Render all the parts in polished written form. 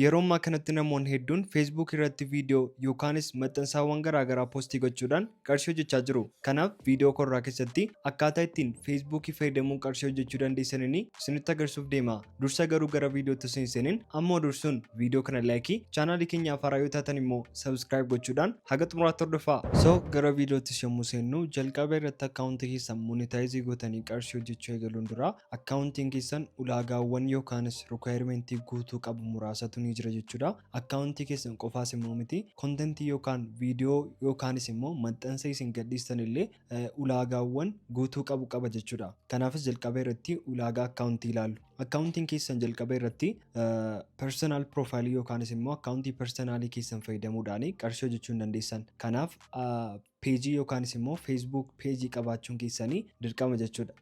Yeroo ammaa kanatti namoonni hedduun Facebook irratti viidiyoo yookaanis maxxansaawwan garaagaraa post gochuudhaan qarshii hojjechaa jiru. Kanaaf viidiyoo korraa keessatti akkaataa ittiin Facebookii fayyadamuun qarshii hojjechuu dandeessaniin isinitti agarsiisuuf deema. Dursa garuu gara viidiyootti osoo hin seeniin ammoo dursuun viidiyoo kana like, chaanaalii keenyaaf haaraa yoo taatan immoo subscribe gochuudhaan haga xumuraatti hordofaa. So gara viidiyoottis yommuu seennu, jalqaba irratti akkaawuntii keessan monetize gootanii qarshii hojjechuu eegaluun dura akkaawuntiin keessan ulaagaawwan yookaanis requirement guutuu qabu muraasatu ni jira jechuudha. Akkaawuntii keessan qofaas immoo miti, contentii yookaan viidiyoo yookaanis immoo maxxansa isin gadhiistan illee ulaagaawwan guutuu qabu qaba jechuudha. Kanaafis jalqaba irratti ulaagaa akkaawuntii ilaallu. Akkaawuntiin keessan jalqaba irratti personal profile yookaanis immoo akkaawuntii personalii keessan fayyadamuudhaan qarshii hojjechuu hin dandeessan. Kanaaf peejii yookaanis immoo Facebook peejii qabaachuun keessanii dirqama jechuudha.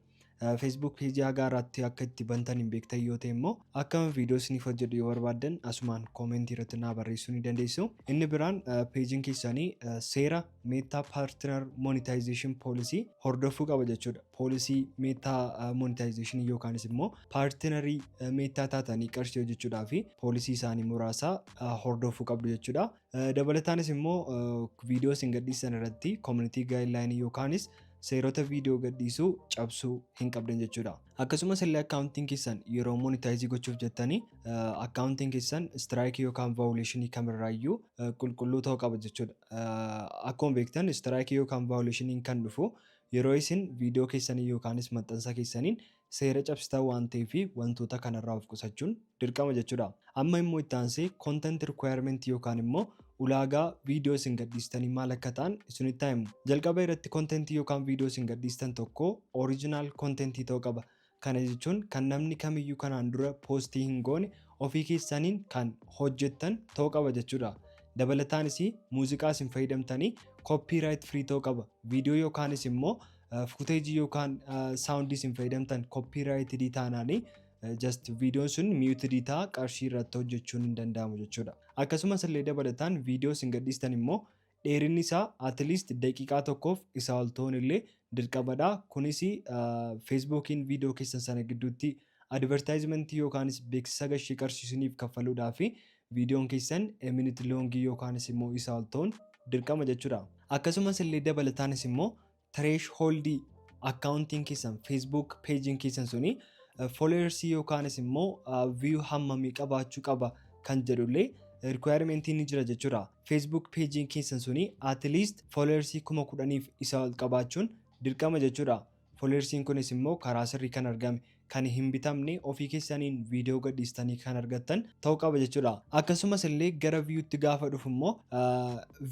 Facebook peejii haga har'aatti akka itti bantan hin beektan yoo ta'e immoo, akkama viidiyoo isiniif hojjedhu yoo barbaaddan, asumaan commentii irratti naa barreessuu ni dandeessu. Inni biraan peejiin keessanii seera Meta Partner Monetization Policy hordofuu qaba jechuudha. Policy Meta Monetization yookaanis immoo partnerii Meta taatanii qarshii hojjechuudhaa fi policy isaanii muraasa hordofuu qabdu jechuudha. Dabalataanis immoo viidiyoo isin gadhiisan irratti community guideline yookaanis seerota viidiyoo gadhiisuu cabsuu hin qabdan jechuudha. Akkasumas illee akkaawuntiin keessan yeroo monetize gochuuf jettanii akkaawuntiin keessan strikeii yookaan violationii kamirraayyuu qulqulluu ta'uu qaba jechuudha. Akkuma beektan, strikeii yookaan violationiin kan dhufu yeroo isin viidiyoo keessanii yookaanis maxxansa keessaniin seera cabsitan waan ta'eef, wantoota kanarraa of qusachuun dirqama jechuudha. Amma immoo itti aansee content requirement yookaan immoo ulaagaa viidiyoo isin gadhiistanii maal akka ta'an isinitti himu. Jalqaba irratti contentii yookaan viidiyoo isin gadhiistan tokko original contentii ta'uu qaba. Kana jechuun kan namni kamiyyuu kanaan dura postii hin goone, ofii keessaniin kan hojjettan ta'uu qaba jechuudha. Dabalataanis muuziqaa isin fayyadamtanii copyright free ta'uu qaba. Viidiyoo yookaanis immoo footageii yookaan soundii isin fayyadamtan copyrightedii taanaanii, just viidiyoon sun mutedii ta'a, qarshii irratti hojjechuun hin danda'amu jechuudha. Akkasumas illee dabalataan viidiyoo isin gadhiistan immoo dheerinni isaa at least daqiiqaa 1f isaa ol ta'uun illee dirqamadha. Kunis Facebookiin viidiyoo keessan sana gidduutti advertisementii yookaanis beeksisa gashii qarshii kaffaluudhaa fi viidiyoon keessan minute longii yookaanis immoo isaa ol ta'uun dirqama jechuudha. Akkasumas illee dabalataanis immoo thresholdii akkaawuntiin keessan, Facebook peejiin keessan suni followersii yookaanis immoo view hammamii qabaachuu qaba kan jedhullee requirementiin ni jira jechuudha. Facebook peejiin keessan suni at least followersii 10,000f isa ol qabaachuun dirqama jechuudha. Followersiin kunis immoo karaa sirrii kan argame, kan hin bitamne, ofii keessaniin viidiyoo gadhiistanii kan argattan ta'uu qaba jechuudha. Akkasumas illee gara viewtti gaafa dhufu immoo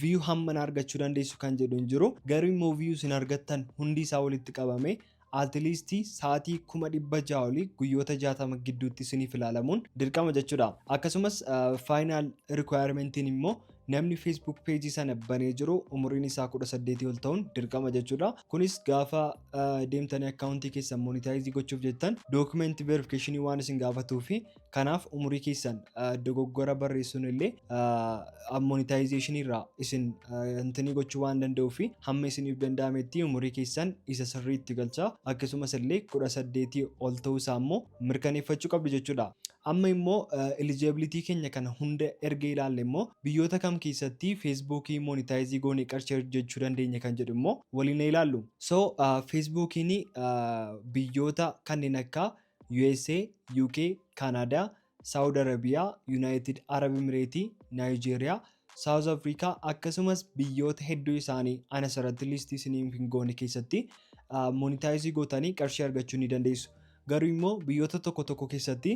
view hammana argachuu dandeessu kan jedhu hin jiru. Garuu immoo view isin argattan hundi isaa walitti qabame at least sa'aatii 600,000 olii guyyoota 60 gidduutti isiniif ilaalamuun dirqama jechuudha. Akkasumas final requirementiin immoo namni Facebook peejii sana banee jiru umuriin isaa 18 ol ta'uun dirqama jechuudha. Kunis gaafa deemtanii akkaawuntii keessan monetize gochuuf jettan documentii verificationii waan isin gaafatuu fi kanaaf umurii keessan dogoggora barreessuun illee monetizationii irraa isin intinii gochuu waan danda'uu fi hamma isiniif danda'ametti umurii keessan isa sirriitti galchaa. Akkasumas illee 18 ol ta'uu isaa immoo mirkaneeffachuu qabdu jechuudha. Amma immoo eligibility keenya kana hunda erga ilaalle immoo, biyyoota kam keessatti Facebookii monetize goonee qarshii hojjechuu dandeenya kan jedhu immoo waliin ilaallu. So Facebookiin biyyoota kanneen akka USA, UK, Canada, Saudi Arabia, United Arab Emirates, Nigeria, South Africa, akkasumas biyyoota hedduu isaanii ana asirratti listii isiniif hin goone keessatti monetize gootanii qarshii argachuu ni dandeessu. Garuu immoo biyyoota tokko tokko keessatti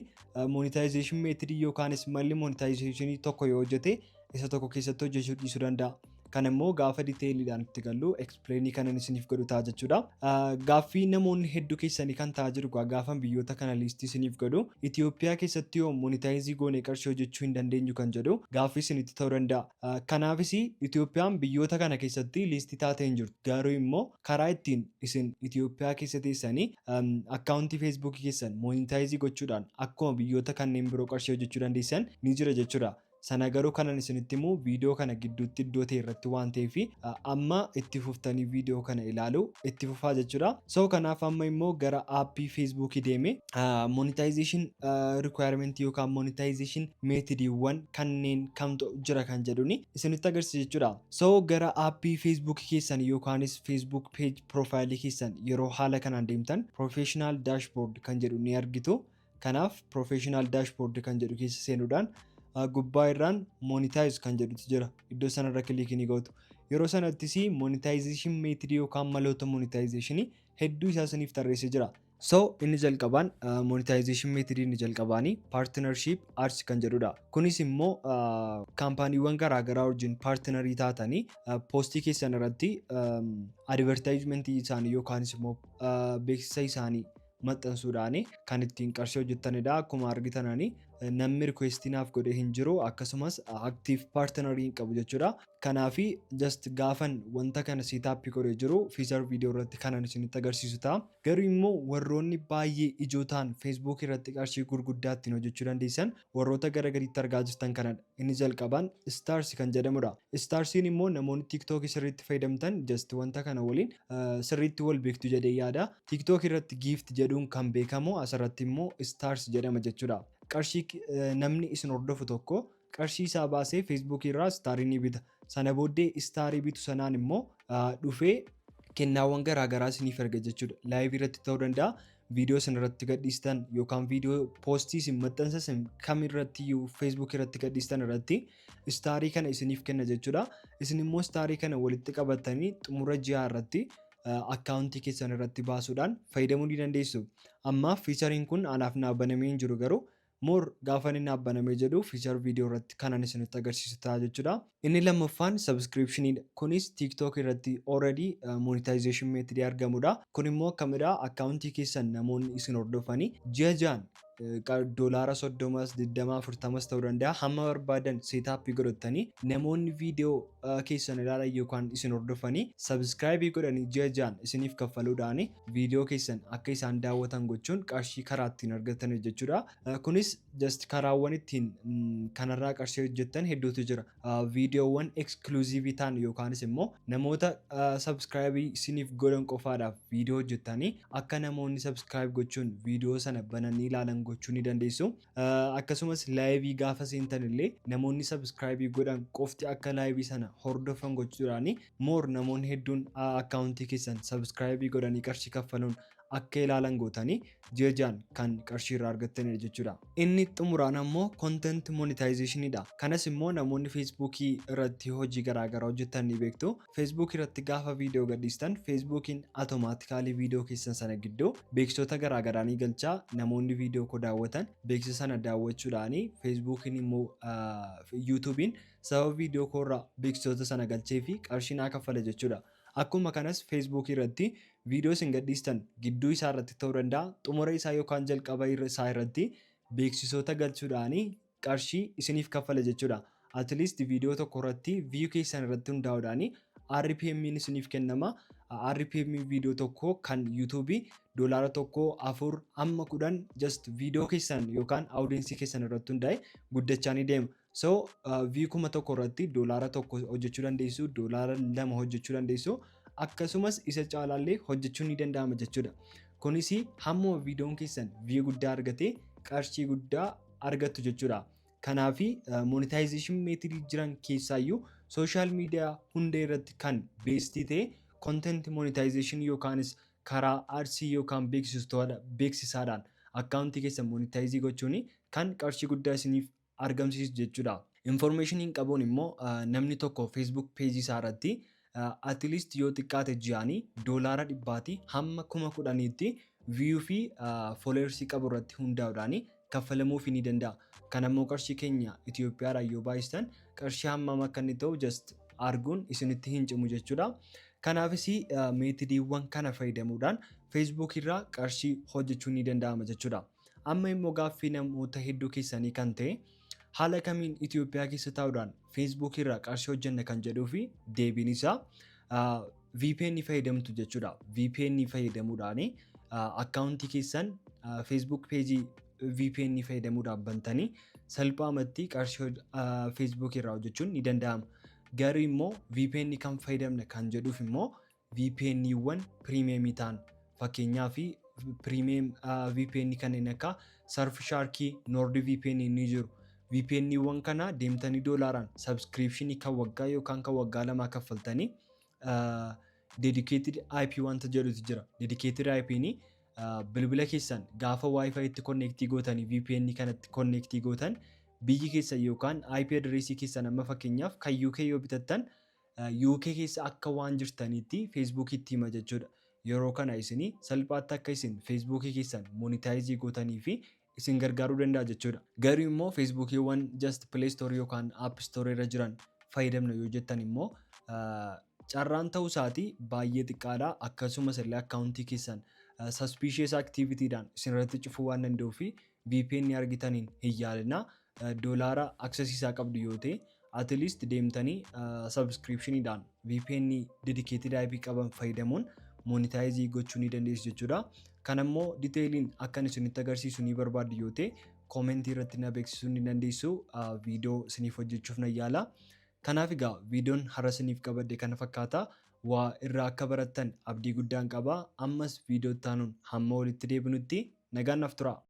monetization methodii yookaanis malli monetizationii tokko yoo hojjete isa tokko keessatti hojjechuu dhiisuu danda'a. Kana immoo gaafa detailiidhaan itti gallu explainii kanan isiniif godhu ta'a jechuudha. Gaaffii namoonni hedduu keessanii kan ta'aa jiru gaafa biyyoota kana listii isiniif godhu, Itoophiyaa keessatti yoo monetize goonee qarshii hojjechuu hin dandeenyu kan jedhu gaaffii isinitti ta'uu danda'a. Kanaafis Itoophiyaan biyyoota kana keessatti listii taatee hin jirtu. Garuu immoo karaa ittiin isin Itoophiyaa keessa teessanii akkaawuntii Facebookii keessan monetize gochuudhaan akkuma biyyoota kanneen biroo qarshii hojjechuu dandeessan ni jira jechuudha. Sana garuu kanan isinitti himu viidiyoo kana gidduutti iddoo ta'e irratti waan ta'eef, amma itti fuftanii viidiyoo kana ilaalu itti fufaa jechuudha. So kanaaf amma immoo gara aappii Feesbuukii deeme monetization requirement yookaan monetization methodiiwwan kanneen kamtu jira kan jedhuni isinitti agarsiisa jechuudha. So gara aappii Feesbuukii keessan yookaanis Facebook page profile keessan yeroo haala kanaan deemtan, professional dashboard kan jedhu ni argitu. Kanaaf professional dashboard kan jedhu keessa seenuudhaan gubbaa irraan monetize kan jedhutu jira. Iddoo sanarra click ni gootu. Yeroo sanattis monetization method yookaan maloota monetization hedduu isaa isiniif tarreessee jira. So inni jalqabaan, monetization method inni jalqabaanii, partnership ads kan jedhudha. Kunis immoo kaampaaniiwwan garaagaraa wajjin partnerii taatanii postii keessan irratti advertisementii isaanii yookaanis immoo beeksisa isaanii maxxansuudhaan kan ittiin qarshii hojjetanidha. Akkuma argitanani namni requestii naaf godhe hin jiru, akkasumas active partnerii hin qabu jechuudha. Kanaafi just gaafan wanta kana setupii godhee jiru future viidiyoo irratti kanan isinitti agarsiisu ta'a. Garuu immoo warroonni baay'ee ijoo ta'an, Facebook irratti qarshii gurguddaa ittiin hojjechuu dandeessan, warroota gara gadiitti argaa jirtan kanadha. Inni jalqabaan Stars kan jedhamudha. Starsiin immoo namoonni TikTokii sirriitti fayyadamtan just wanta kana waliin sirriitti wal beektu jedhee yaada. TikTok irratti gift jedhuun kan beekamu asirratti immoo Stars jedhama jechuudha. Qarshii namni isin hordofu tokko qarshii isaa baasee Feesbuukii irraa starii ni bita. Sana booddee starii bitu sanaan immoo dhufee kennaawwan garaagaraa isiniif erga jechuudha. Liveii irratti ta'uu danda'a. Viidiyoo isin irratti gadhiistan yookaan viidiyoo postii isin maxxansa kam irratti iyyuu Facebook irratti gadhiistan irratti starii kana isiniif kenna jechuudha. Isin immoo starii kana walitti qabatanii xumura ji'aa irratti akkaawuntii keessan irratti baasuudhaan fayyadamuu ni dandeessu. Ammaaf featureiin kun anaaf naaf banamee hin jiru, garuu more gaafa inni naaf banamee jedhu future viidiyoo irratti kanan isinitti agarsiisu ta'a jechuudha. Inni lammaffaan subscriptioniidha. Kunis TikTok irratti already monetization method argamudha. Kun immoo akkamidha? Akkaawuntii keessan namoonni isin hordofanii ji'a ji'aan $30s, 20, 40s ta'uu danda'a, hamma barbaadan setupii godhatanii namoonni viidiyoo keessan ilaalan yookaan isin hordofanii subscribeii godhanii ji'a ji'aan isiniif kaffaluudhaan viidiyoo keessan akka isaan daawwatan gochuun qarshii karaa ittiin argatan jechuudha. Kunis just karaawwan ittiin kanarraa qarshii hojjettan hedduutu jira. Viidiyoowwan exclusiveii ta'an yookaanis immoo namoota subscribeii isiniif godhan qofaadhaaf viidiyoo hojjettanii akka namoonni subscribe gochuun viidiyoo sana bananii ilaalan gochuu ni dandeessu. Akkasumas liveii gaafa seentan illee namoonni subscribeii godhan qofti akka liveii sana hordofan gochuudhaan more namoonni hedduun akkaawuntii keessan subscribeii godhanii qarshii kaffaluun akka ilaalan gootanii ji'a ji'aan kan qarshii irraa argattanidha jechuudha. Inni xumuraan ammoo content monetizationidha. Kanas immoo namoonni Feesbuukii irratti hojii garaagaraa hojjetan ni beektu. Feesbuuk irratti gaafa viidiyoo gadhiistan, Feesbuukiin automatically viidiyoo keessan sana gidduu beeksisoota garaagaraa ni galchaa. Namoonni viidiyoo koo daawwatan beeksisa sana daawwachuudhaan, Feesbuukiin immoo YouTubeiin sababa viidiyoo koo irraa beeksisoota sana galchee fi qarshii naa kaffala jechuudha. Akkuma kanas Feesbuukii irratti viidiyoo isin gadhiistan gidduu isaa irratti ta'uu danda'a. Xumura isaa yookaan jalqaba isaa irratti beeksisoota galchuudhaan qarshii isiniif kaffala jechuudha. At least viidiyoo tokko irratti view keessan irratti hundaa'uudhaan RPM isiniif kennama. RPM viidiyoo tokko kan YouTubeii $1, 4 hamma 10, just viidiyoo keessan yookaan audienceii keessan irratti hundaa'e guddachaa ni deema. So view 1000 irratti $1 hojjechuu dandeessu, $2 hojjechuu dandeessu, akkasumas isa caalaallee hojjechuun ni danda'ama jechuudha. Kunis hammuma viidiyoon keessan view guddaa argatee qarshii guddaa argattu jechuudha. Kanaafi monetization methodii jiran keessaayyuu social media hunda irratti kan bestii ta'e content monetization yookaanis karaa adsii yookaan beeksisaadhaan akkaawuntii keessan monetizeii gochuun kan qarshii guddaa isiniif argamsiisu jechuudha. Informationiin qabuun immoo namni tokko Facebook pageii isaa irratti at least yoo xiqqaate ji'aanii $100 hamma 10,000tti view fi followersii qabu irratti hundaa'uudhaan kaffalamuufii ni danda'a. Kan ammoo qarshii keenya Itoophiyaadhaan yoo baay'istan qarshii hammam akka inni ta'u just arguun isinitti hin cimu jechuudha. Kanaafis methodiiwwan kana fayyadamuudhaan Facebook irraa qarshii hojjechuun ni danda'ama jechuudha. Amma immoo gaaffii namoota hedduu keessanii kan ta'e, haala kamiin Itoophiyaa keessa taa'uudhaan Facebook irraa qarshii hojjenna kan jedhuu fi deebiin isaa VPN fayyadamtu jechuudha. VPN fayyadamuudhaan akkaawuntii keessan Facebook pageii VPN fayyadamuudhaan bantanii Salphaamatti qarshii Facebook irraa hojjechuun ni danda'ama. Garuu immoo VPN kan fayyadamna kan jedhuuf immoo VPNiiwwan premium ta'an, fakkeenyaaf premium VPN kanneen akka Surfshark, NordVPN ni jiru. VPNiiwwan kana deemtanii doolaaraan subscription kan waggaa yookaan kan waggaa 2 kaffaltanii dedicated IP wanta jedhutu jira. Dedicated IP'n bilbila keessan gaafa WiFi itti connect gootanii VPN kanatti connect gootan, biyyi keessan yookaan IP address keessan, amma fakkeenyaaf kan UK yoo bitattan, UK keessa akka waan jirtaniitti Facebookitti hima jechuudha. Yeroo kana isinii salphaatti akka isin Facebookii keessan monetize gootanii fi isin gargaaruu danda'a jechuudha. Garuu immoo Facebookiiwwan just Play Store yookaan App Store irra jiran fayyadamna yoo jettan immoo carraan ta'uu isaatii baay'ee xiqqaadha. Akkasumas illee akkaawuntii keessan suspicious activityidhaan isin irratti cufuu waan danda'uu fi VPN argitaniin hin yaalinaa. Doolaara access isaa qabdu yoo ta'e, at least deemtanii subscriptioniidhaan VPN dedicated IP qaban fayyadamuun monetize gochuu ni dandeessu jechuudha. Kan ammoo detailiin akkan isinitti agarsiisu ni barbaaddu yoo ta'e, comment irratti na beeksisuu ni dandeessu. Viidiyoo isiniif hojjechuuf nan yaala. Kanaaf egaa viidiyoon har'a isiniif qabadhe kana fakkaata. Waa irraa akka barattan abdii guddaan qaba. Ammas viidiyoo itti aanuun hamma walitti deebinutti nagaan naaf tura.